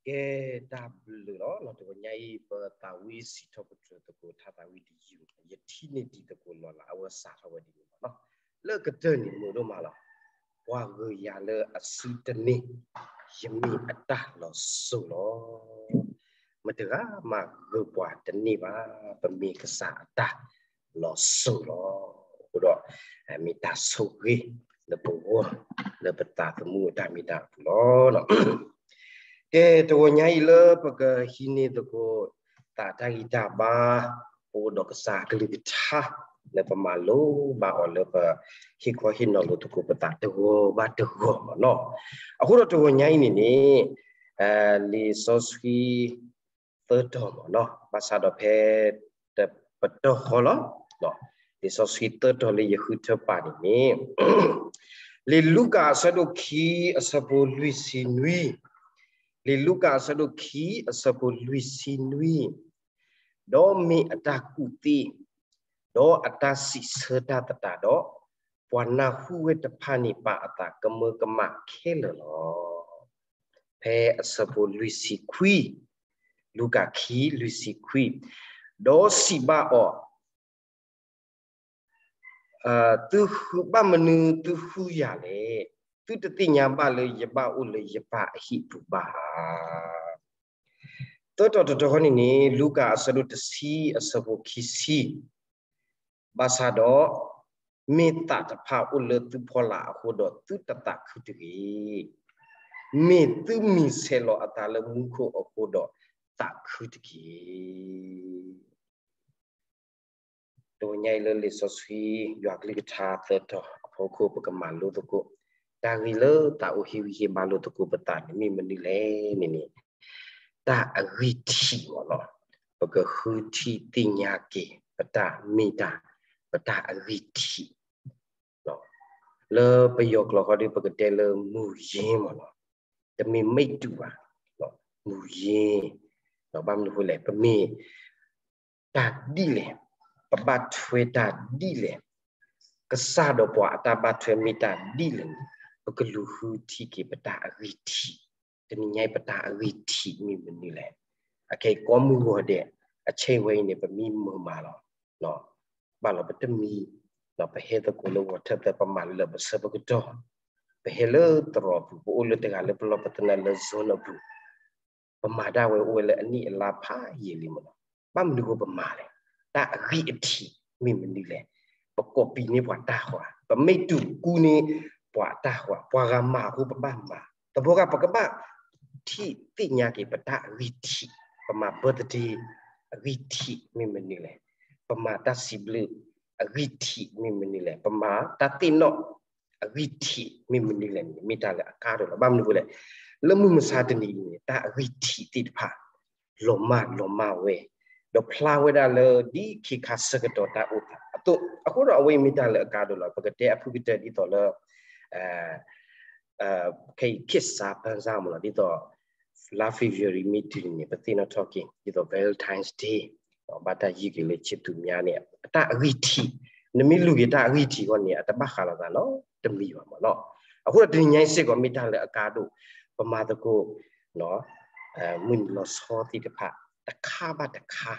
ကဲတၢ်ဘျုးလီၤ. တဂီၤညါအံၤ ပသးဝံၣ်စံးထီၣ်ပတြၢၤသကိး ထါသးဝံၣ်တယုၢ် ယထံၣ်န့ၢ်တံၤသကိးလီၤလး အဝဲစးထီၣ်ဝဲဒ်န့ၣ်လီၤ. လၢကတၢၢ်န့ၣ် မုာ်ဒိၣ်မးလီၤ. ပှၤဂုၤယၤလၢအစုတန့ၢ်, ယမ့ၢ်အတၢ်လီၤစိၤလီၤ. မတဂၤမးဂုၤပှၤတန့ၢ်ဘၣ်, ပမ့ၢ်ကစၢ်အတၢ်လီၤစိၤလီၤ. အဃိဒီး မ့ၢ်တၢ်ဆိၣ်ဂ့ၤလၢပဂီၢ် လၢပသးသမူအတၢ်မ့ၢ်တၢ်အပူၤလီၤ. ကဲ တဂီၤညါအံၤလၢပကဟံးန့ၢ်သကိး သးတၢ်ဂံၢ်တၢ်ဘါ ပအိၣ်ဒီးကစၢ်ကလုၢ်ကထါ လၢပမၤလိဘၣ်အီၤလၢပဟ့ၣ်ခီဟ့ၣ်နီၤလိာ်သကိးပသးတဂီၤဘၣ်တဂီၤမ့ၢ်နီၤ. အဃိဒီးတဂီၤညါအံၤန့ၣ်န့ၣ် လံာ်စီဆှံ သၢတီၤမ့ၢ်နီၤ, ဘၣ်ဆၣ်ဒီးဖဲ တပတီၢ်ဃီလီၤ. လံာ်စီဆှံသၢတီၤလၢယဃုထၢပာ်န့ၣ်န့ၣ် လံာ်လူၤကၣ်အဆၢဒိၣ်ခံ အဆၢဖိလွံၢ်ဆံနွံ, လံာ်လူၤကၣ်အဆၢဒိၣ်ခံ အဆၢဖိလွံၢ်ဆံနွံ, ဒီးမ့ၢ်အတၢ်ကူၣ်သ့ ဒီးအတၢ်စံးဆၢတၢ်သတးဒီး ပှၤနၢ်ဟူဝဲတဖၣ်န့ၣ် ပာ်အသးကမၢကမၣ်ခဲလၢာ်လီၤ. ဖဲအဆၢဖိလွံၢ်ဆံခွံ, လူၤကၣ်ခံ လွံၢ်ဆံခွံ, ဒီးစံးဘၣ်အီၤ, သုဃုဘၣ်မနုၤသုဃုယၤလဲၣ်. သုတသ့ၣ်ညါဘၣ်လၢယဘၣ်အိၣ်လၢယပၢ်အဟံၣ်ပူၤဘၣ်ဧါ. သၢတီၤတတီၤဃီန့ၣ်န့ၣ် လူၤကၣ်အဆၢဒိၣ်တဆံ အဆၢဖိခံဆံ, ဘၣ်ဆၣ်ဒီး မ့ၢ်သးတဖၣ်အိၣ်လၢသုဖီလာ်အဃိဒီး သုတသးခုတဂ့ၤ. မ့ၢ်သုမံၤဆဲးလီၤအသးလၢမူခိၣ်အဃိဒီး သးခုတက့ၢ်. တဂီၤညါအံၤလၢလံာ်စီဆှံ ယွၤကလုၢ်ကထါသၢတီၤအဖီခိၣ် ပကမၤလိသကိး တၢ်ဂ့ၢ်လၢသးအိၣ်ဟ့ၣ်ဂံၢ်ဟ့ၣ်ဘါလိာ်သကိးပသးန့ၣ်မ့ၢ်မနုၤလဲၣ်န့ၣ်န့ၣ် တၢ်အဂံၢ်ထံးမ့ၢ်နီၤ. ပကဃုထံၣ်သ့ၣ်ညါက့ၤ ပတၢ်မ့ၢ်တၢ် ပတၢ်အဂံၢ်ထံး လၢပယီၤကျိာ်ဃီဒီး ပကတဲလၢ မူရင်း မ့ၢ်နီၤ, တမ့ၢ်မ့ၢ်တူၢ်ဘၣ်, မူရင်း, ဘၣ်မနုၤအဃိလဲၣ်, ပမ့ၢ်တၢ်ဒ်လဲၣ်, ပဘၣ်ထွဲတၢ်ဒ်လဲၣ်, ကစၢ်ဒီးပှၤအတၢ်ဘၣ်ထွဲမ့ၢ်တၢ်ဒ်လဲၣ်န့ၣ် ပကလူၤဃုထံၣ်က့ၤပတၢ်အဂံၢ်ထံး, တနံၤညါအံၤ ပတၢ်အဂံၢ်ထံးမ့ၢ်မနုၤလဲၣ်. အခဲအံၤကိးမုၢ်ဂီၤဒဲး အဆဲးဝဲအံၤန့ၣ် ပမံမုာ်မးလီၤ. ဘၣ်လီၤပတမံ, ပဟဲသကိးလၢဂီၤထၢၣ်သၢ ပမၤလၢပဆၢပကတီၢ်, ပဟဲလၢသရိာ်ပူၤ ပအိၣ်လၢတဂၤလၢပလီၢ်ပသနၢ်လၢ zone အပူၤ, ပမၤတၢ်ဝဲအိၣ်ဝဲလၢအနံၣ်အလါဖးယံာ်လံမ့ၢ်နီၤ. ဘၣ်မနုၤအဃိပမၤလဲၣ်, တၢ်အဂံၢ်အထံးမ့ၢ်မနုၤလဲၣ်. ပကိးပံၤန့ၢ်ပှၤတၢ်ဃၤ, ပမ့ၢ်တူၢ်ကူန့ၢ်ပှၤတၢ်ဃၤ, ပှၤဂၤမၤအဃိပဘၣ်မၤ, သဘိကပကဘၣ်ထံၣ်သ့ၣ်ညါက့ၤပတၢ်အဂံၢ်ထံး, ပမၤ birthday အဂံၢ်ထံးမ့ၢ်မနုၤလဲၣ်, ပမၤတၢ်စံးဘျုးအဂံၢ်ထံးမ့ၢ်မနုၤလဲၣ်, ပမၤတၢ်သ့ၣ်နီၣ် အဂံၢ်ထံးမ့ၢ်မနုၤလဲၣ်န့ၣ် မ့ၢ်တၢ်လၢအကါဒိၣ်လီၤ. ဘၣ်မနုၤအဃိလဲၣ်, လၢမုၢ်မဆါတနံၤအံၤန့ၣ် တၢ်အဂံၢ်ထံးသ့ၣ်တဖၣ် လီၤမၢ်လီၤမၢ်ဝဲ, ဒီးဖျါဝဲဒၣ်လၢ ဒ်ခ့ခါဆၢကတီၢ်တၢ်အိၣ်သးအသိး, အဃိဒီးအဝဲအံၤမ့ၢ်တၢ်လၢအကါဒိၣ်လီၤ. ပကတဲအဖုၣ်ကတၢၢ်ဒ်သိးလၢ ခဲအံၤ ခေတ်စားပန်းစား မ့ၢ်နီၤ, ဒ်သိး လါ February မ့ၢ်တုၤန့ၣ် ပသ့ၣ်နီၣ်ထီၣ်က့ၤ ဒ်သိး Valentine's Day ဘၣ်တၢ်ယုၢ်က့ၤလၢခ့သူမါန့ၣ် အတၢ်အဂံၢ်ထံး, နမ့ၢ်လူၤက့ၤတၢ်အဂံၢ်ထံးအဂီၢ်န့ၣ် အတဘၣ်ဃးလိာ်သးနီတမံၤဘၣ်မ့ၢ်နီၤ. အဃိဒီးတနံၤညါအံၤစ့ၢ်ကီး မ့ၢ်တၢ်လၢအကါဒိၣ်, ပမၤသကိး မုၢ်နံၤလီၤဆီသ့ၣ်တဖၣ် တခါဘၣ်တခါ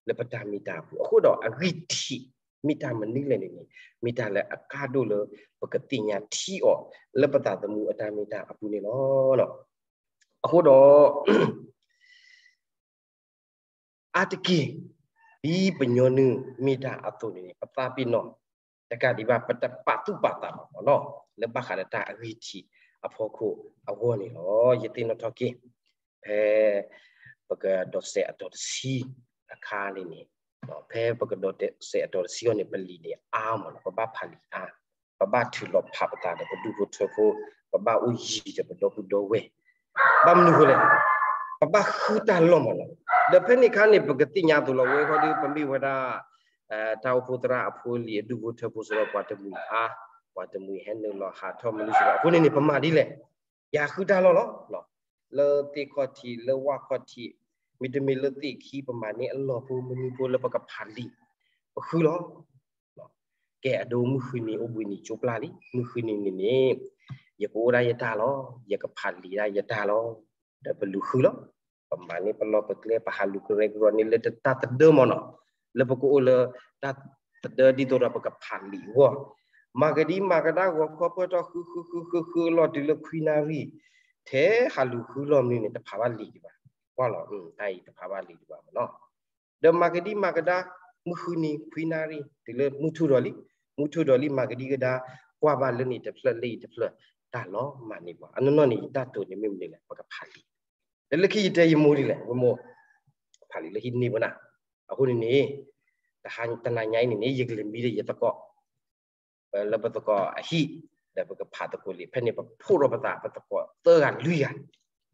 လၢပတၢ်မ့ၢ်တၢ်အပူၤ, အဃိဒီးအဂံၢ်ထံး မ့ၢ်တၢ်မနုၤလဲၣ်န့ၣ်န့ၣ် မ့ၢ်တၢ်လၢအကါဒိၣ်လၢ ပကသ့ၣ်ညါထံအီၤ လၢပသးသမူအတၢ်မ့ၢ်တၢ်အပူၤန့ၣ်လီၤ. အဃိဒီး အါတက့ၢ် ဒ်ပညီနုၢ်မ့ၢ်တၢ်အသိးန့ၣ်န့ၣ် ပသးပ့ၤနီၣ်တကးဒံးဘၣ် ပတပာ်သူၣ်ပာ်သးဘၣ်မ့ၢ်နီၤ, လၢဘၣ်ဃးဒီးတၢ်အဂံၢ်ထံးအဖီခိၣ်အဂီၢ်န့ၣ်လီၤ. ယသ့ၣ်နီၣ်ထီၣ်က့ၤ ဖဲပကဒိးစဲးအတီၤတဆံအခါန့ၣ်န့ၣ်, ဖဲပကဒိးစဲးအတီၤတဆံအဂီၢ်န့ၣ် ပလံာ်န့ၣ်အါမ့ၢ်နီၤ, ပဘၣ်ဖးလံာ်အါ, ပဘၣ်ထုးလီၤဖးပသးဒီးပဒူၣ်ဖိထၢဖိ, ပဘၣ်အိၣ်ယံၤဒီးပဒီပုၢ်ဒီဝဲၢ်, ဘၣ်မနုၤအဃိလဲၣ်, ပဘၣ်ဃုတၢ်လီၢ်မ့ၢ်နီၤ. ဒီးဖဲန့ၣ်အခါန့ၣ် ပကသ့ၣ်ညါအသိးလီၤ, ဝဲဃီဒီး ပမ့ၢ်ဝဲဒၣ် တၢ်အိၣ်ဖှိၣ်သရၣ်အဖိအလံၤအဒူၣ်ဖိထၢဖိစ့ၢ်ကီး ပှၤတမှံၤအါ, ပှၤတမှံၤဟဲနုာ်လီၤဟးထီၣ်မနုၤစ့ၢ်ကီး, အဃိန့ၣ်န့ၣ် ပမၤဒ်လဲၣ်, ယဃုတၢ်လီၢ်လီၤ. လၢသ့ၣ်ခီၣ်ထံး လၢဝၣ်ခီၣ်ထံး, မ့တမ့ၢ်လၢသ့ၣ်ခံ ပမၤန့ၢ်အလီၢ်ဖိမနုၤဖိလၢပကဖးလံာ်, ပဃုလီၤ. ကဲ အဒိ မုၢ်ဃုနံၤအိၣ်ဘှံးနံၤကၠိပျၢ်လံ, မုၢ်ဃုနံၤန့ၣ်န့ၣ် ယကအိၣ်ဒၣ်ယတၢ်လီၤ, ယကဖးလံာ်ဒၣ်ယတၢ်လီၤ, ဒီးပလူၤဃုလီၤ. ပမၤန့ၢ်ပလီၢ်ပကျဲ ပဟးလူၤကရဲကရိန့ၣ်လၢတၢ်သဒၢမ့ၢ်နီၤ, လၢပကအိၣ်လၢတၢ်သဒၢဒ်သိးဒီးပကဖးလံာ်အဂီၢ်, မၤကဒံမၤကဒါဂီၤခီပၢၢ်ထီၣ်ဃုဃုဃုဃုဃုလီၤတုၤလၢခွံနၣ်ရံၣ်, ထဲဟးလူၤဃုလီၢ်မနုၤန့ၣ် တဖးဘၣ်လံာ်ဒံးဘၣ်, ကွၢ်လီၤ, တၢ်အံၤတဖးဘၣ်လံာ်ဒံးဘၣ်မ့ၢ်နီၤ. ဒီးမၤကဒံမၤကဒါ မုၢ်ဃုနံၤခွံနၣ်ရံၣ် တုၤလၢမုၢ်ထူၣ်ဒီးလံ, မုၢ်ထူၣ်ဒီးလံ မၤကဒံကဒါ ကွၢ်ဘၣ်လၢန့ၣ်တဖျၢၣ်လၢအံၤတဖျၢၣ်, တၢ်လီၤမၢ်န့ၢ်ပှၤ, အနီၢ်နီၢ်န့ၣ် ယတၢ်တိာ်န့ၣ်မ့ၢ်မနုၤလဲၣ် ပကဖးလံာ်, ဒီးလၢခံယတဲယမိၢ်ဒ်လဲၣ်, ဝဲမိၢ် ဖးလံာ်လၢဟံးန့ၢ်ပနၤ, အဃိန့ၣ်န့ၣ် တဟါတနၤညါအံၤန့ၣ်န့ၣ် ယကလဲၤမံဒီးယသကိး လၢပသကိးအဟံၣ်, ဒီးပကဖးသကိးလံာ်, ဖဲန့ၣ်ပဖှိၣ်ထီၣ်ပသး ပသကိးသၢဂၤလွံၢ်ဂၤ,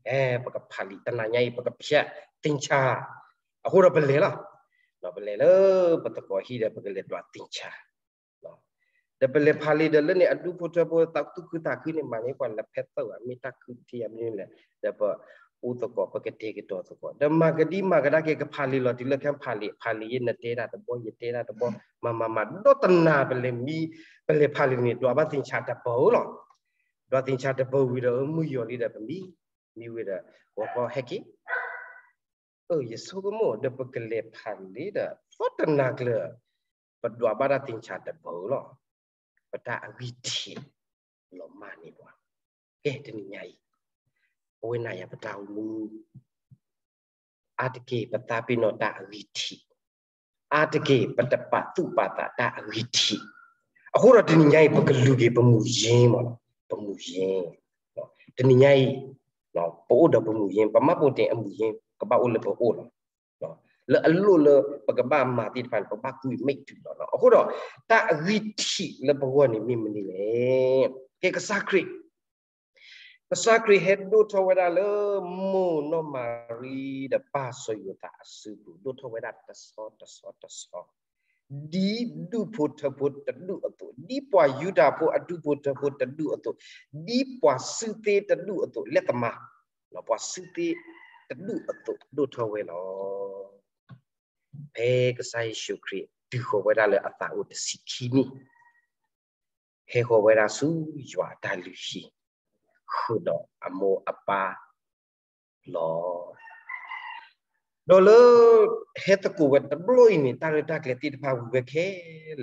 အဲ ပကဖးလံာ် တနၤညါအံၤ ပကဖျဲးသ့ၣ်ဆါ, အဃိဒီးပလဲၤလီၤ, ဒီးပလဲၤလၢပသကိးဟံၣ်ဒီး ပကလဲၤဒွးသ့ၣ်ဆါ ဒီးပလဲၤဖးလံာ်ဒီးလၢန့ၣ် အဒူၣ်ဖိထၢဖိ သးသူၣ်ခုသးခုန့ၣ် မၤန့ၢ်ပှၤလၢဖဲသၢၣ်ဘၣ် မ့ၢ်တၢ်ခုတထံၣ်အမနုၤလဲၣ်, ဒီးပအိၣ်သကိး ပကတဲာ်ကတီၤသကိး ဒီးမၤကဒံမၤကဒါက့ၤ ကဖးလံာ်လီၤတုၤလၢခဲဖးလံာ်, ဖးလံာ်ယဲ နတဲဒၣ်တဘီ ယတဲဒၣ်တဘီ, မၤမၤမၤ ဒီးတနၤပလဲၤမံ ပလဲၤဖးလံာ်န့ၣ် ဒွးဘၣ်သ့ၣ်ဆါတဘီဧိၤလီၤ, ဒွးသ့ၣ်ဆါတဘီဝံၤဒီး မုၢ်ယီၤလံဒီးပမံ, မံဝံၤဒီး ဂီၤခီဟဲက့ၤ အၢ ယဆိကမိၣ်ဒီး ပကလဲၤဖးလံာ်ဒီး သီတနၤကျၢၤ ပဒွးဘၣ်တၢ်သ့ၣ်ဆါတဘီဧိၤလီၤ, ပတၢ်အဂံၢ်ထံးလီၤမၢ်န့ၢ်ပှၤ, ကဲတနံၤညါအံၤ ပဝဲနၤယၤပတၢ်အိၣ်မူ အါတက့ၢ် ပသးပ့ၤနီၣ်တၢ်အဂံၢ်ထံး, အါတက့ၢ် ပတပာ်သူၣ်ပာ်သးတၢ်အဂံၢ်ထံး, အဃိဒီးတနံၤညါအံၤ ပကလူၤက့ၤပမူၤယ့မ့ၢ်နီၤ, ပမူၤယ့, တနံၤညါအံၤ ပအိၣ်ဒီးပမူၤယ့, ပမၤပိာ်တ့ၢ်အမူၤယ့ ကဘၣ်အိၣ်လၢပအိၣ်လီၤ, လၢအလိၣ်လၢပကဘၣ်မၤသ့ၣ်တဖၣ်န့ၣ် ပဘၣ်ကွံာ်မ့ၢ်တုၤလီၤနီၤ, အဃိဒီး တၢ်အဂံၢ်ထံးလၢပဂီၢ်န့ၣ်မ့ၢ်မနုၤလဲၣ်, ကဲကစၢ်ခရံာ် ကစၢ်ခရံာ်ဟဲဒိၣ်ထီၣ်ဝဲဒၣ်လၢ မိၢ်နီၢ်မၤရံဒီးပၢ်စီၤယိၤသးအစုပူၤ ဒိၣ်ထီၣ်ဝဲဒၣ်တဆီတဆီတဆီ, ဒ်ဒူၣ်ဖိထၢဖိတဒူၣ်အသိး, ဒ်ပှၤယူဒၤဖိအဒူၣ်ဖိထၢဖိတဒူၣ်အသိး, ဒ်ပှၤစုသ့တဒူၣ်အသိး, လဲၤသမါ ပှၤစုသ့တဒူၣ်အသိး ဒိၣ်ထီၣ်ဝဲလီၤ. ဖဲကစၢ်ယ့ၣ်ၡူးခရံာ်တုၤဃီၤဝဲဒၣ်လၢအသးအိၣ်တဆံခံနံၣ် ဟဲဃီၤဝဲဒၣ်ဆူယွၤအတၢ်လုၢ်ဟံၣ် ဃုာ်ဒီးအမိၢ်အပၢ်လီၤ. ဒီးလၢ ဟဲသကိးဝဲတဘျီအံၤန့ၣ် တၢ်ရဲၣ်တၢ်ကျဲၤသ့ၣ်တဖၣ်ဝံၤဝဲခဲ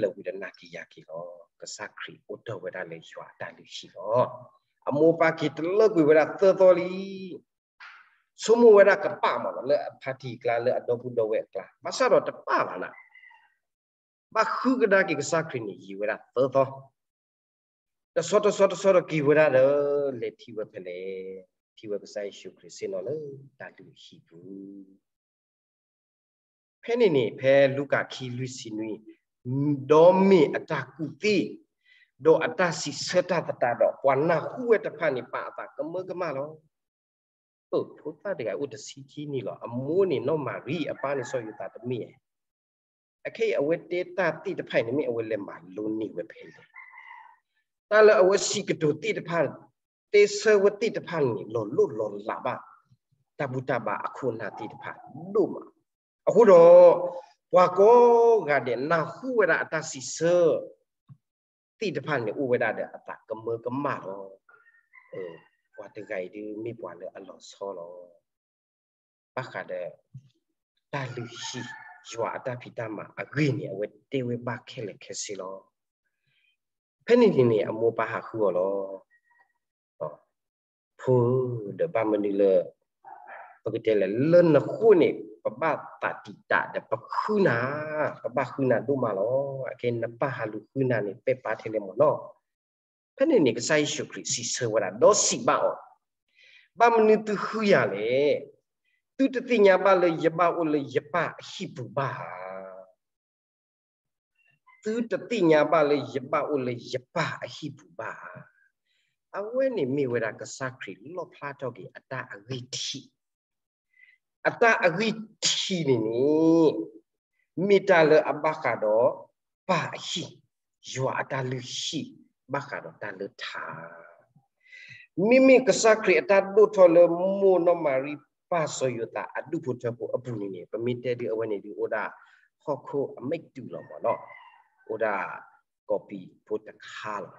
လၢာ်ဝံၤဒီး နာ်က့ၤယၤက့ၤလီၤ. ကစၢ်ခရံာ်အိၣ်တ့ၢ်ဝဲဒၣ်လၢယွၤအတၢ်လုၢ်ဟံၣ်လီၤ. အမိၢ်အပၢ်က့ၤတလၢကွံာ်ဝဲဒၣ်သၢသီလံ ဆိကမိၣ်ဝဲဒၣ်ကပာ်မးလီၤ လၢအဖါတံၢ်အကျါ လၢအဒီပုၢ်ဒီဝဲၢ်အကျါ, ဘၣ်ဆၣ်ဒီးတပာ်ဘၣ်နၤ, ဘၣ်ဃုကဒါက့ၤကစၢ်ခရံာ်န့ၣ် ယံာ်ဝဲဒၣ်သၢသီ, တဆီတဆီတဆီဒီးက့ၤဝဲဒၣ်ဒီး လဲၤထံၣ်ဝဲဖဲလဲၣ်, ထံၣ်ဝဲကစၢ်ယ့ၣ်ၡူးခရံာ်ဆ့ၣ်နီၤလၢတၢ်လုၢ်ဟံၣ်ပူၤ ဖဲန့ၣ်န့ၣ် ဖဲလူၤကၣ်ခံလွံၢ်ဆံနွံ, ဒီးမ့ၢ်အတၢ်ကူၣ်သ့, ဒီးအတၢ်စံးဆၢတၢ်သတးဒီး ပှၤနၢ်ဟူဝဲတဖၣ်န့ၣ် ပာ်အသးကမၢကမၣ်လီၤ. အိ ဖိသၣ်တဂၤအိၣ်တဆံခံနံၣ်လီၤ. အမိၢ်န့ၣ်နီၢ်မၤရံ, အပၢ်န့ၣ်စီၤယိၤသးတမ့ၢ်ဧါ. အခဲအံၤအဝဲတဲတၢ်သ့ၣ်တဖၣ်အံၤန့ၣ် မ့ၢ်အဝဲလဲၤမၤလိန့ၢ်ဝဲဖဲလဲၣ်. တၢ်လၢအဝဲစံးကတိၤသ့ၣ်တဖၣ်, တဲဆၢဝဲသ့ၣ်တဖၣ်န့ၣ် လီၤလိၢ်လီၤလးဘၣ် တၢ်ဘူၣ်တၢ်ဘါအခိၣ်အနၢ်သ့ၣ်တဖၣ်ဒိၣ်မး. အဃိဒီး ပှၤကိးဂၤဒဲးနၢ်ဟူဝဲဒၣ်အတၢ်စံးဆၢ သ့ၣ်တဖၣ်န့ၣ် အိၣ်ဝဲဒၣ်ဒီးအသးကမၢကမၣ်လီၤ. ပှၤတဂၤအံၤဒုးမ့ၢ်ပှၤလၢအလီၤဆီလီၤ. ဘၣ်ဃးဒီး တၢ်လုၢ်ဟံၣ် ယွၤအတၢ်ဖံးတၢ်မၤအဂ့ၢ်န့ၣ် အဝဲတဲဝဲဘၣ်ခဲလၢာ်ခဲဆ့လီၤ. ဖဲန့ၣ်န့ၣ်န့ၣ် အမိၢ်ပၢ်ဟးဃုအီၤလီၤ. ဖိဧၢ, ဒီးဘၣ်မနုၤလၢ ပကတဲလဲၣ် လၢနဃိန့ၣ် ပဘၣ်သးတံာ်တာ်ဒီးပဃုနၤ, ပဘၣ်ဃုနၤဒိၣ်မးလီၤ. အခဲနပၢ်ဟးလူၤဃုနၤန့ၣ် ပဲာ်ပၢ်ထဲလဲၣ်မ့ၢ်နီၤ. ဖဲန့ၣ်န့ၣ် ကစၢ်ယ့ၣ်ၡူးခရံာ်စံးဆၢဝဲဒၣ် ဒီးစံးဘၣ်အီၤ, ဘၣ်မနုၤသုဃုယၤလဲၣ်. သုတသ့ၣ်ညါဘၣ်လၢယဘၣ်အိၣ်လၢယပၢ်အဟံၣ်ပူၤဘၣ်ဧါ. သုတသ့ၣ်ညါဘၣ်လၢယဘၣ်အိၣ်လၢယပၢ်အဟံၣ်ပူၤဘၣ်ဧါ. အဝဲန့ၣ်မ့ၢ်ဝဲဒၣ်ကစၢ်ခရံာ်လီၣ်ဖျါထီၣ်က့ၤအတၢ်အဂံၢ်ထံး, အတၢ်အဂံၢ်ထံးန့ၣ်န့ၣ် မ့ၢ်တၢ်လၢအဘၣ်ဃးဒီး ပၢ်အဟံၣ်, ယွၤအတၢ်လုၢ်ဟံၣ် ဘၣ်ဃးဒီးတၢ်လၢထါ မ့မ့ၢ်ကစၢ်ခရံာ်အတၢ်ဒိၣ်ထီၣ်လၢမိၢ်နီၢ်မၤရံ ပၢ်စီၤယိၤသးအဒူၣ်ဖိထၢဖိအပူၤန့ၣ်န့ၣ် ပမ့ၢ်တဲဒုးအဝဲန့ၣ်ဒုးအိၣ်ဒၣ် ဟီၣ်ခိၣ်အမဲာ်တူာ်လီၤမ့ၢ်နီၤ, အိၣ်ဒၣ် ကီၢ်ပံၤဖိတခါလီၤ.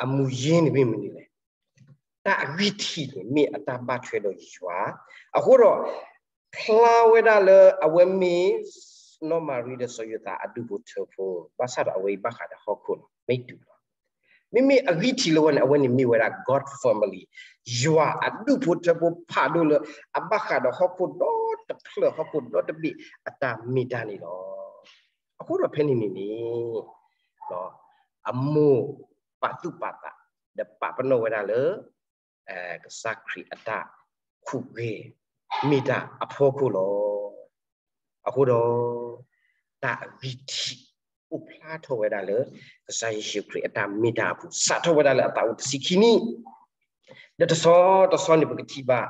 အမူၤယ့န့ၣ်မ့ၢ်မနုၤလဲၣ်. တၢ်အဂံၢ်ထံးန့ၣ် မ့ၢ်အတၢ်ဘၣ်ထွဲဒီးယွၤ, အဃိဒီး ဖျါဝဲဒၣ်လၢအဝဲမ့ၢ် နီၢ်မၤရံဒီးစီၤယိၤသးအဒူၣ်ဖိထၢဖိ, ဘၣ်ဆၣ်ဒီးအဝဲအံၤဘၣ်ဃးဒီးဟီၣ်ခိၣ်လီၤ, မ့ၢ်တူၢ်လီၤ. မ့မ့ၢ်အဂံၢ်ထံးလၢအဝဲန့ၣ် အဝဲန့ၣ်မ့ၢ်ဝဲဒၣ် God family, ယွၤအဒူၣ်ဖိထၢဖိဖးဒိၣ်လၢ အဘၣ်ဃးဒီးဟီၣ်ခိၣ်ဒီတဖျၢၣ် ဟီၣ်ခိၣ်ဒီတဘ့ၣ်အတၢ်မ့ၢ်တၢ်န့ၣ်လီၤ. အဃိဒီးဖဲန့ၣ်န့ၣ်န့ၣ် အမိၢ်ပာ်သူၣ်ပာ်သး ဒီးပာ်ပနီၣ်ဝဲဒၣ်လၢ ကစၢ်ခရံာ်အတၢ်ဟူးဂဲၤမ့ၢ်တၢ်အဖီခိၣ်လီၤ. အဃိဒီး တၢ်အဂံၢ်ထံး အိၣ်ဖျါထီၣ်ဝဲဒၣ်လၢ ကစၢ်ယ့ၣ်ၡူးခရံာ်အတၢ်မ့ၢ်တၢ်အပူၤ စးထီၣ်ဝဲဒၣ်လၢအသးအိၣ်တဆံခံနံၣ်, ဒီးတဆီတဆီန့ၣ် ပကထံၣ်ဘၣ်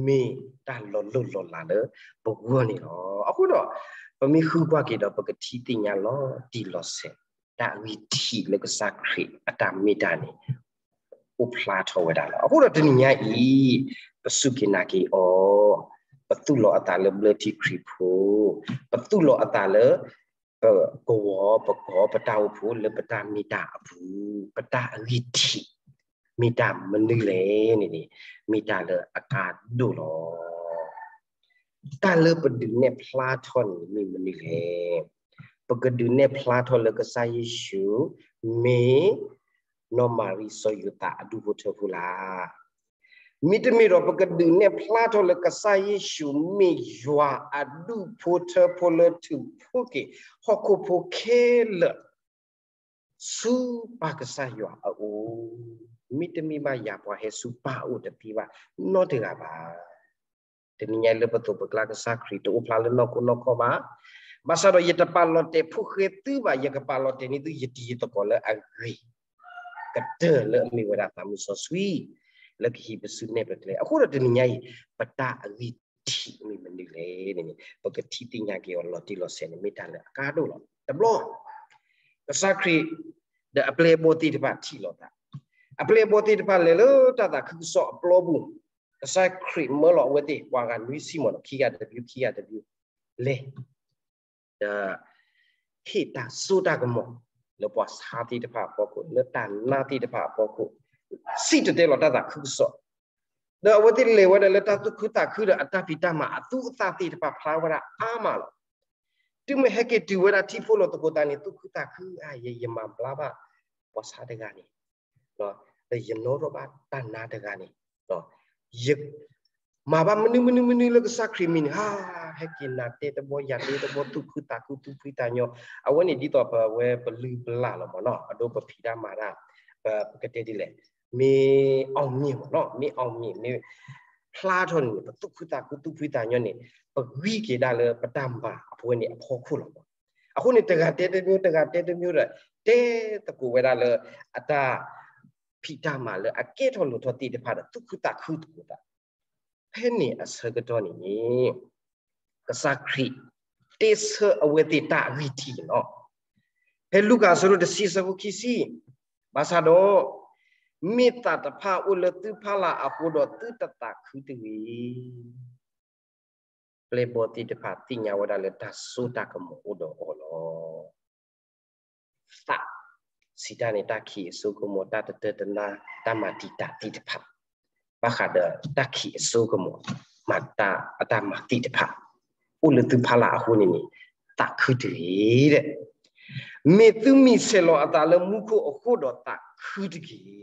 မ့ၢ်တၢ်လီၤလိၢ်လီၤလးလၢပဂီၢ်န့ၣ်လီၤ. အဃိဒီး ပမ့ၢ်ဃုကွၢ်က့ၤဒီး ပကထံၣ်သ့ၣ်ညါလီၤတံၢ်လီၤဆဲး တၢ်အဂံၢ်ထံးလၢကစၢ်ခရံာ်အတၢ်မ့ၢ်တၢ်န့ၣ် အိၣ်ဖျါထီၣ်ဝဲဒၣ်လီၤ. အဃိဒီးတနံၤညါအံၤ ပစူၢ်က့ၤနာ်က့ၤအီၤ, ပသူၣ်လီၤအသးလၢဘျၢထံခရံာ်ဖိ, ပသူၣ်လီၤအသးလၢ ပကဝီၤ ပကီၢ် ပတၢ်အိၣ်ဖှိၣ်လၢပတၢ်မ့ၢ်တၢ်အပူၤ, ပတၢ်အဂံၢ်ထံး မ့ၢ်တၢ်မနုၤလဲၣ်န့ၣ်န့ၣ် မ့ၢ်တၢ်လၢအကါဒိၣ်လီၤ. တၢ်လၢပဒုးနဲၣ်ဖျါထီၣ်န့ၣ် မ့ၢ်မနုၤလဲၣ်. ပကဒုးနဲၣ်ဖျါထီၣ်လၢကစၢ်ယ့ၣ်ၡူး မ့ၢ် နီၢ်မၤရံစီၤယိၤသးအဒူၣ်ဖိထၢဖိလၢ်. မ့တမ့ၢ်ဒီး ပကဒုးနဲၣ်ဖျါထီၣ်လၢကစၢ်ယ့ၣ်ၡူး မ့ၢ်ယွၤအဒူၣ်ဖိထၢဖိလၢထုးဖှိၣ်က့ၤ ဟီၣ်ခိၣ်ဖိခဲလၢာ် ဆူပၢ်ကစၢ်ယွၤအအိၣ်, မ့တမ့ၢ်ဘၣ်ယၤပှၤဟဲဆူပၢ်အအိၣ်တသ့ဘၣ်နီတဂၤဘၣ်. တနံၤညါလၢပသိးပကျါကစၢ်ခရံာ်တအိၣ်ဖျါလၢနီၢ်ခိနီၢ်ခီၣ်ဘၣ်. ဘၣ်ဆၣ်ဒီးယတပာ်လီၤတဲာ်ဖိၣ်ဃဲသုဘၣ်, ယကပာ်လီၤတဲာ်န့ၢ်သုယတံၤယသကိးလၢအဂ့ၤ ကတၢၢ်လၢအမ့ၢ်ဝဲဒၣ်သးမုၢ်စီဆှံ လၢကဟံးပစုနဲၣ်ပကျဲ. အဃိဒီးတနံၤညါအံၤ ပတၢ်အဂံၢ်ထံးမ့ၢ်မနုၤလဲၣ်န့ၣ် ပကထံၣ်သ့ၣ်ညါက့ၤအီၤလီၤတံၢ်လီၤဆဲးန့ၣ် မ့ၢ်တၢ်လၢအကါဒိၣ်လီၤ. တဘျီ ကစၢ်ခရံာ် ဒီးအပျဲၢ်အဘီၣ်သ့ၣ်တဖၣ်ထံၣ်လိာ်သး, အပျဲၢ်အဘီၣ်သ့ၣ်တဖၣ်လဲၤလၢတၢ်သးခုကစီၣ်အပျီပူၤ, ကစၢ်ခရံာ်မၢလီၤအဝဲသ့ၣ် ပှၤဂၤနွံဆံမးနီၤ, ခံဂၤတဘျုး ခံဂၤတဘျုး လဲၤ ဒီး ဟ့ၣ်တၢ်စိတၢ်ကမီၤ လၢပှၤဆါသ့ၣ်တဖၣ်အဖီခိၣ်, လၢတၢ်နါသ့ၣ်တဖၣ်အဖီခိၣ်, စံၣ်တဲၤတဲလီၤတၢ်သးခုကစီၣ်, ဒီးအဝဲသ့ၣ်လဲၤဝဲဒၣ်လၢတၢ်သူၣ်ခုသးခုဒီးအတၢ်ဖံးတၢ်မၤအသူၣ်အသးသ့ၣ်တဖၣ်ဖျါဝဲဒၣ်အါမးလီၤ. တုၤမ့ၢ်ဟဲက့ၤတုၤဝဲဒၣ်ထံဖိလီၤသကိးသးန့ၣ် သူၣ်ခုသးခု, ယမၤဘျါဘၣ် ပှၤဆါတဂၤန့ၣ်, ဒီးယနီၣ်ထီၣ်ဘၣ်တၢ်နါတဂၤန့ၣ်, ယ မၤဘၣ်မနုၤမနုၤမနုၤလၢကစၢ်ခရံာ်မံၤန့ၣ်, ဟဲက့ၤနၤတဲတဘီယၤတဲတဘီ သူၣ်ခုသးခုသူၣ်ဖှံသးညီ, အဝဲန့ၣ်ဒ်သိးပဝဲပလုၢ်ပလၢ်လီၤမးနီၤ, အဒိပဖံးတၢ်မၤတၢ်, ပကတဲဒ်လဲၣ်, မ့ၢ်အီၣ်မ့ၢ်မးနီၤ, မ့ၢ်အီၣ်မ့ၢ် မ့ၢ်ဖျါထီၣ်န့ၣ် ပသူၣ်ခုသးခုသူၣ်ဖှံသးညီန့ၣ် ပဂံၢ်က့ၤဒၣ်လၢပတၢ်မၤအဝဲန့ၣ်အဖီခိၣ်လီၤမး. အဃိန့ၣ် တဂၤတဲတမျိုး တဂၤတဲတမျိုးဒီး တဲသကိးဝဲဒၣ်လၢ အတၢ်ဖံးတၢ်မၤလၢအကဲထီၣ်လိာ်ထီၣ်သ့ၣ်တဖၣ်ဒီး သူၣ်ခုသးခုသကိးသး, ဖဲန့ၣ်အဆၢကတီၢ်န့ၣ်န့ၣ် ကစၢ်ခရံာ် တဲဆၢအဝဲသ့ၣ်တၢ်အဂံၢ်ထံးန့ၣ်လီၤ. ဖဲလူၤကၣ်အဆၢဒိၣ်တဆံအဆၢဖိခံဆံ, ဘၣ်ဆၣ်ဒီး မ့ၢ်သးတဖၣ်အိၣ်လၢသုဖီလာ်အဃိဒီး သုတသးခုတဂ့ၤ. ပျဲၢ်ဘီၣ်သ့ၣ်တဖၣ်သ့ၣ်ညါဝဲဒၣ်လၢတၢ်စိတၢ်ကမီၤအိၣ်ဒီးအီၤလီၤ. သး စံးတၢ်န့ၣ် တၢ်ခံးအစိကမီၤ တၢ်တတၢတနါ တၢ်မၤတံာ်တာ်သ့ၣ်တဖၣ်, ဘၣ်ဃးဒီးတၢ်ခံးအစိကမီၤ မၤတၢ်အတၢ်မၤသ့ၣ်တဖၣ် အိၣ်လၢသုဖီလာ်အဃိန့ၣ်န့ၣ် သးခုတဂ့ၤဒီး, မ့ၢ်သုမံၤဆဲးလီၤအသးလၢမူခိၣ်အဃိဒီးသးခုတဂ့ၤ.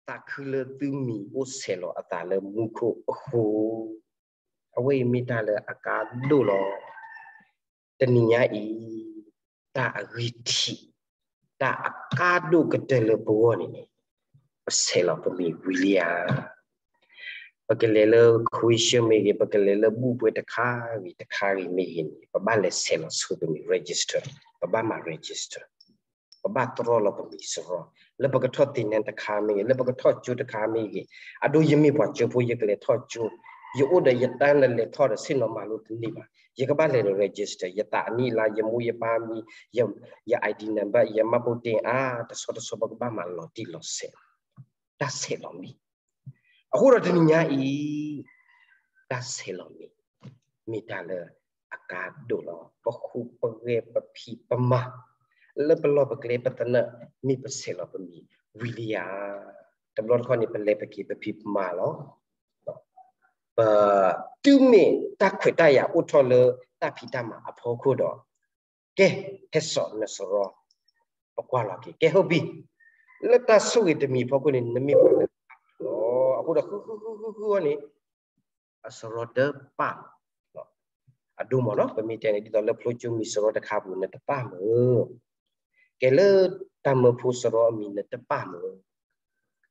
သးခုလၢသုမံၤအိၣ်ဆဲးလီၤအသးလၢမူခိၣ်အဃိ, အဝဲအံၤမ့ၢ်တၢ်လၢအကါဒိၣ်လီၤ. တနံၤညါအံၤ တၢ်အဂံၢ်ထံး တၢ်အကါဒိၣ်ကတၢၢ်လၢပဂီၢ်န့ၣ်န့ၣ် ပဆဲးလီၤပမံၤဝံၤလံဧါ. ပကလဲၤလၢ question မ့ၢ်ဂ့ၤ, ပကလဲၤလၢဘူၣ်ပှဲၤတခါဂ့ၤတခါဂ့ၤမ့ၢ်ဂ့ၤန့ၣ် ပဘၣ်လဲၤဆဲးလီၤဆိပမံၤ register, ပဘၣ်မၤ register, ပဘၣ်တြီလီၤပမံၤစရီ, လၢပကထီၣ်သ့ၣ်ညါတခါမ့ၢ်ဂ့ၤ, လၢပကထီၣ်ကၠိတခါမ့ၢ်ဂ့ၤ, အဒိ ယမ့ၢ်ပှၤကၠိဖိ ယကလဲၤထီၣ်ကၠိ, ယအိၣ်ဒီးယတၢ်လၢလဲၤထီၣ်ဒီးဆ့ၣ်နီၤမၤလိတန့ၢ်ဘၣ်, ယကဘၣ်လဲၤဒီး register ယသးအနံၣ်အလါ, ယမိၢ်ယပၢ်မံၤ, ယ ID number, ယမှတ်ပုံတင် အါ တဆီတဆီ ပကဘၣ်မၤလီၤတံၢ်လီၤဆဲး, တၢ်ဆဲးလီၤမံၤ. အဃိဒီးတနံၤညါအံၤ တၢ်ဆဲးလီၤမံၤ မ့ၢ်တၢ်လၢအကါဒိၣ်လီၤ. ပဃူပဂဲၤပဖံးပမၤ လၢပလီၢ်ပကျဲပသနၢၣ် မ့ၢ်ပဆဲးလီၤပမံၤ ဝံၤလံဧါ. တဘျီတခီၣ်န့ၣ် ပလဲၤပက့ၤပဖံးပမၤလီၤ. ပတုၤမ့ၢ်တၢ်ခွဲးတၢ်ယာ်အိၣ်ထီၣ်လၢတၢ်ဖံးတၢ်မၤအဖီခိၣ်ဒီး ကဲ ဟဲစိာ်နစရီ ပကွၢ်လီၤက့ၤ ကဲ ဟုတ်ပြီ, လၢတၢ်ဆိၣ်ဂ့ၤတမံၤအဖီခိၣ်န့ၣ် နမ့ၢ်ပှၤလၢအဖျိလီၤ. အဃိဒီး ဃုဃုဃုဃုဃုအီၤန့ၣ် အစရီတပၣ်မး, အဒိမ့ၢ်နီၤ ပမ့ၢ်တဲန့ၣ် ဒ်သိးလၢဖျိကၠိမံၤစရီတခါပူၤ နတပၣ်မး, ကဲလၢတၢ်မၢဖိစရီအမံၤ နတပၣ်မး,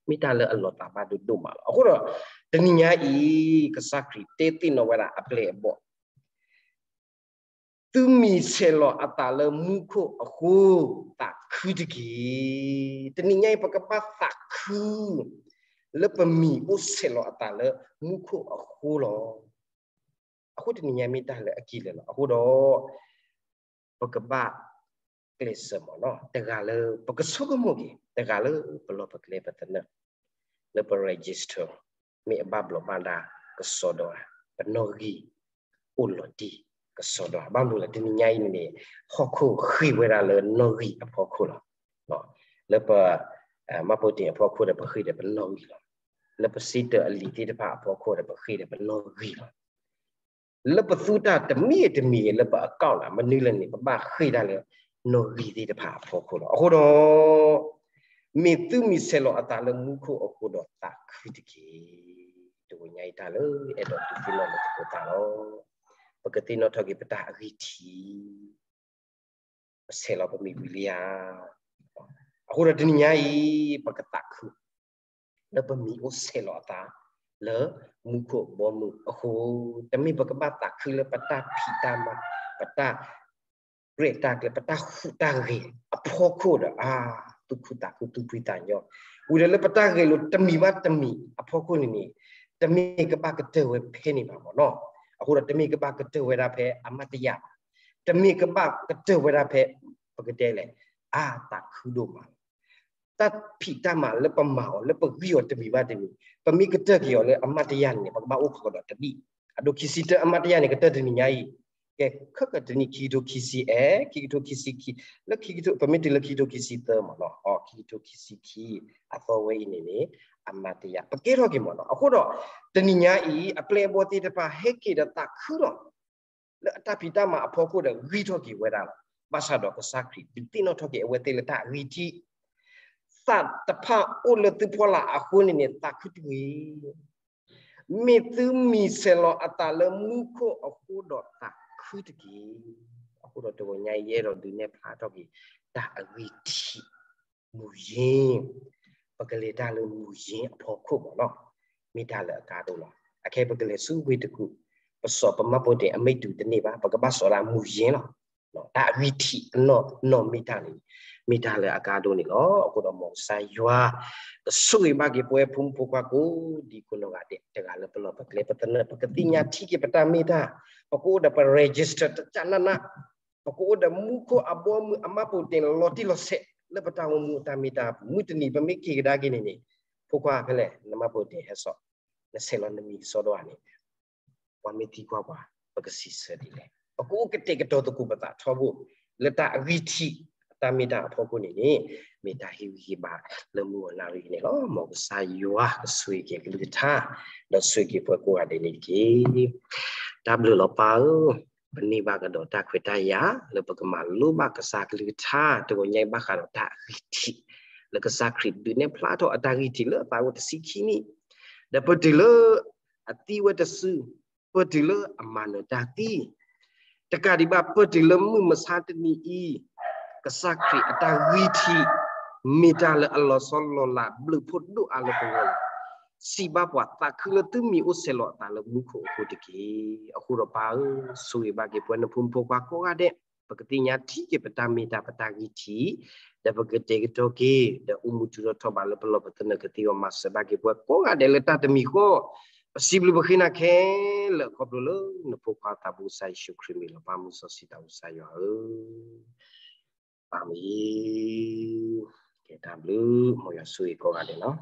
မ့ၢ်တၢ်လၢအလီၤသးဘၣ်ဒိၣ်ဒိၣ်မးလီၤ. အဃိဒီး တနံၤညါအံၤ ကစၢ်ခရံာ်တဲသ့ၣ်နီၣ်ဝဲဒၣ်အပျဲၢ်အဘီၣ် သုမံၤဆဲးလီၤအသးလၢမူခိၣ်အဃိ, သးခုတက့ၢ်. တနံၤညါအံၤ ပကဘၣ်သးခု လၢပမံၤအိၣ်ဆဲးလီၤအသးလၢမူခိၣ်အဃိလီၤ. အဃိတနံၤညါမ့ၢ်တၢ်လၢအကံၢ်လၢာ်လီၤ. အဃိဒီး ပကဘၣ်ကျဲးစၢးမ့ၢ်နီၤ တဂၤလၢ ပကဆိကမိၣ်က့ၤ တဂၤလၢပလီၢ်ပကျဲပသနၢၣ် လၢပ register မ့ၢ်အဘၣ်ဘျီးဘၣ်ဒါကစီဒီဧါ, ပနီၣ်ဂံၢ်အိၣ်လီၤတံၢ်ကစီဒီဧါ. ဘၣ်မနုၤလဲၣ်တနံၤညါအံၤန့ၣ် ဟီၣ်ခိၣ်ဃ့ၢ်ဝဲဒၣ်လၢနီၣ်ဂံၢ်အဖီခိၣ်လီၤ. လၢပ မှတ်ပုံတင် အဖီခိၣ်ဒီး ပဃ့ၢ်ဒီးပနီၣ်ဂံၢ်လီၤ. လၢပစ့တၢးအလံာ်သ့ၣ်တဖၣ်အဖီခိၣ်ဒီး ပဃ့ၢ်ဒီးပနီၣ်ဂံၢ်လီၤ. လၢပသူတၢ်တမံၤတမံၤလၢပ account လၢမနုၤလဲၣ်န့ၣ် ပဘၣ်ဃ့ၢ်တၢ်လၢနီၣ်ဂံၢ်သ့ၣ်တဖၣ်အဖီခိၣ်လီၤ. အဃိဒီး မ့ၢ်သုမံၤဆဲးလီၤအသးလၢမူခိၣ်အဃိဒီးသးခုတက့ၢ်. တဂီၤညါအံၤတၢ်လၢအဲၣ်ဒိးဒုးသ့ၣ်နီၣ်လၢသကိးသးလီၤ. ပကသ့ၣ်နီၣ်ထီၣ်က့ၤပတၢ်အဂံၢ်ထံး ပဆဲးလီၤပမံၤဝံၤလံဧါ. အဃိဒီးတနံၤညါအံၤ ပကသးခု လၢပမံၤအိၣ်ဆဲးလီၤအသး လၢမူခိၣ်ဘီမုၢ်အဃိ, တမ့ၢ်ပကဘၣ်သးခုလၢပတၢ်ဖံးတၢ်မၤ, ပတၢ်ရဲၣ်တၢ်ကျဲၤ, ပတၢ်ဟူးတၢ်ဂဲၤအဖီခိၣ်ဒီး အါ, သူၣ်ခုသးခု သူၣ်ဖှံသးညီ, ဝံၤဒီးလၢပတၢ်ဂဲၤလိာ်တမံၤဘၣ်တမံၤအဖီခိၣ်န့ၣ်န့ၣ် တမ့ၢ်ကဘၣ်ကတၢၢ်ဝဲဖဲန့ၣ်ဘၣ်မ့ၢ်နီၤ. အဃိဒီးတမ့ၢ်ကဘၣ်ကတၢၢ်ဝဲဒၣ်ဖဲအမၤတယၢ်ဘၣ်, တမ့ၢ်ကဘၣ်ကတၢၢ်ဝဲဒၣ်ဖဲ ပကတဲလဲၣ် အါ သးခုဒိၣ်မး တၢ်ဖံးတၢ်မၤလၢပမၤအီၤ လၢပဂံၢ်အီၤတမံၤဘၣ်တမံၤ, ပမ့ၢ်ကတၢၢ်က့ၤအီၤလၢအမၤတယၢ်န့ၣ် ပကဘၣ်အိၣ်ခိးကဒီးတနံၣ်, အဒိခံဆံတၢ အမၤတယၢ်န့ၣ် ကတၢၢ်တနံၤညါအံၤ, ကဲ ခဲကတနံၣ် ခံကထိခံဆံအဲၣ်, ခံကထိခံဆံခံ, လၢခံကထိ ပမ့ၢ်တုၤလၢခံကထိခံဆံသၢမ့ၢ်နီၤ, ခံကထိခံဆံခံ အသီဝဲအံၤန့ၣ်န့ၣ် အမၤတယၢ် ပကဲထီၣ်က့ၤမ့ၢ်နီၤ. အဃိဒီး တနံၤညါအံၤ အပျဲၢ်အဘီၣ်သ့ၣ်တဖၣ် ဟဲက့ၤဒီးသးခုလီၤ လၢအတၢ်ဖံးတၢ်မၤအဖီခိၣ်ဒီးဂံၢ်ထီၣ်က့ၤဝဲဒၣ်လီၤ. ဘၣ်ဆၣ်ဒီးကစၢ်ခရံာ်ဒုးသ့ၣ်နီၣ်ထီၣ်က့ၤအဝဲသ့ၣ်လၢတၢ်အဂံၢ်ထံး, သးတဖၣ်အိၣ်လၢသုဖီလာ်အဃိန့ၣ်န့ၣ် သးခုတဂ့ၤ. မ့ၢ်သုမံၤဆဲးလီၤအသးလၢမူခိၣ်အဃိဒီးသးခုတက့ၢ်. အဃိဒီးတဂီၤညါအံၤ ယအဲၣ်ဒိးဒုးနဲၣ်ဖျါထီၣ်က့ၤ တၢ်အဂံၢ်ထံး မူၤယ့, ပကလဲၤတၢ်လၢမူၤယ့အဖီခိၣ်မ့ၢ်နီၤ, မ့ၢ်တၢ်လၢအကါဒိၣ်လီၤ. အခဲအံၤပကလဲၤဆူဝ့ၢ်တကူၣ်, ပစိာ်ပမှတ်ပုံတင်အမှတ်တံတန့ၢ်ဘၣ်, ပကဘၣ်စိာ်ဒၣ်မူၤယ့လီၤ. တၢ်အဂံၢ်ထံးအနီၢ်နီၢ်မ့ၢ်တၢ်န့ၣ်, မ့ၢ်တၢ်လၢအကါဒိၣ်န့ၣ်လီၤ. အဃိဒီးမ်ကစၢ်ယွၤ ကဆိၣ်ဂ့ၤဘၣ်က့ၤပဝဲဖိမုၣ်ဖိခွါကိးဒံကိးနီၢ်ဂၤဒဲး, တဂၤလၢပလီၢ်ပကျဲပသနၢၣ်, ပကသ့ၣ်ညါထံက့ၤပတၢ်မ့ၢ်တၢ်, ပကအိၣ်ဒီးပ register တကနးနး, ပကအိၣ်ဒီးမူခိၣ်အဘီအမုၢ်အမှတ်ပုံတင်လီၤတံၢ်လီၤဆဲး လၢပတၢ်အိၣ်မူအတၢ်မ့ၢ်တၢ်, မုၢ်တနံၤပမ့ၢ်က့ၤကဒါက့ၤန့ၣ်န့ၣ်, ဖိခွါဖဲလဲၣ် နမှတ်ပုံတင်ဟဲစိာ်, နဆဲးလီၤနမံၤကစီဒီဧါန့ၣ်, ပှၤမ့ၢ်သံကွၢ်ပှၤ, ပကစံးဆၢဒ်လဲၣ်. ပကအိၣ်ကတဲာ်ကတီၤသကိးပသးထီဘိ လၢတၢ်အဂံၢ်ထံး တၢ်မ့ၢ်တၢ်အဖီခိၣ်န့ၣ်န့ၣ်, မ့ၢ်တၢ်ဟ့ၣ်ဂံၢ်ဟ့ၣ်ဘါလၢမုၢ်ဂီၤနၣ်ရံၣ်အံၤန့ၣ်လီၤ. မ်ကစၢ်ယွၤကဆိၣ်ဂ့ၤက့ၤအကလုၢ်ကထါ, ဒီးဆိၣ်ဂ့ၤက့ၤပှၤကိးဂၤဒဲးန့ၣ်တက့ၢ်. တၢ်ဘျုးလီၤပၢ်ဧၢ, ပန့ၢ်ဘၣ်ကဒီးတၢ်ခွဲးတၢ်ယာ် လၢပကမၤလိဘၣ်ကစၢ်အကလုၢ်ကထါ တဂီၤညါအံၤဘၣ်ဃးဒီးတၢ်အဂံၢ်ထံး, လၢကစၢ်ခရံာ်ဒုးနဲၣ်ဖျါထီၣ်အတၢ်ဂံၢ်ထံးလၢအသးအိၣ်တဆံခံနံၣ်, ဒီးပတုၤလၢ အသံဝဲတစု, ပတုၤလၢအမၤနၢၤတၢ်သံ, တကးဒံးဘၣ် ပတုၤလၢမုၢ်မဆါတနံၤအံၤ, ကစၢ်ခရံာ်အတၢ်ဂံၢ်ထံး မ့ၢ်တၢ်လၢအလီၤဆီလီၤလးဘျုးဖှိၣ်ဒိၣ်အါလၢပဂီၢ်လီၤ. စံးဘၣ်ပှၤသးခုလၢသုမံၤအိၣ်ဆဲးလီၤအသးလၢမူခိၣ်အဃိတက့ၢ်. အဃိဒီးပၢ်ဧၢ, ဆိၣ်ဂ့ၤဘၣ်က့ၤပှၤနဖိမုၣ်ဖိခွါကိးဂၤဒဲး, ပကသ့ၣ်ညါထံက့ၤပတၢ်မ့ၢ်တၢ်ပတၢ်ဂံၢ်ထံး, ဒီးပကတဲာ်ကတီၤက့ၤ ဒီးအိၣ်မူတုၤထီၣ်ထီၣ်ဘးလၢပလီၢ်ပသနၢၣ်ကသ့အဂီၢ် မၤစၢၤဘၣ်က့ၤပှၤကိးဂၤဒဲးလၢတၢ်တမံၤဃီ, ပစံးဘျုးပဃ့နၤခဲလၢာ်ခီဖျိလၢနဖိခွါသးဘိကစၢ်ယ့ၣ်ၡူးခရံာ်မံၤလီၤ. ပၢ်မုၢ်စီဆှံသးဘိကစၢ်ယွၤဧၢ, အၤမ့ၣ်. ကဲတၢ်ဘျုး, မ်ယွၤဆိၣ်ဂ့ၤကိးဂၤဒဲးလီၤ.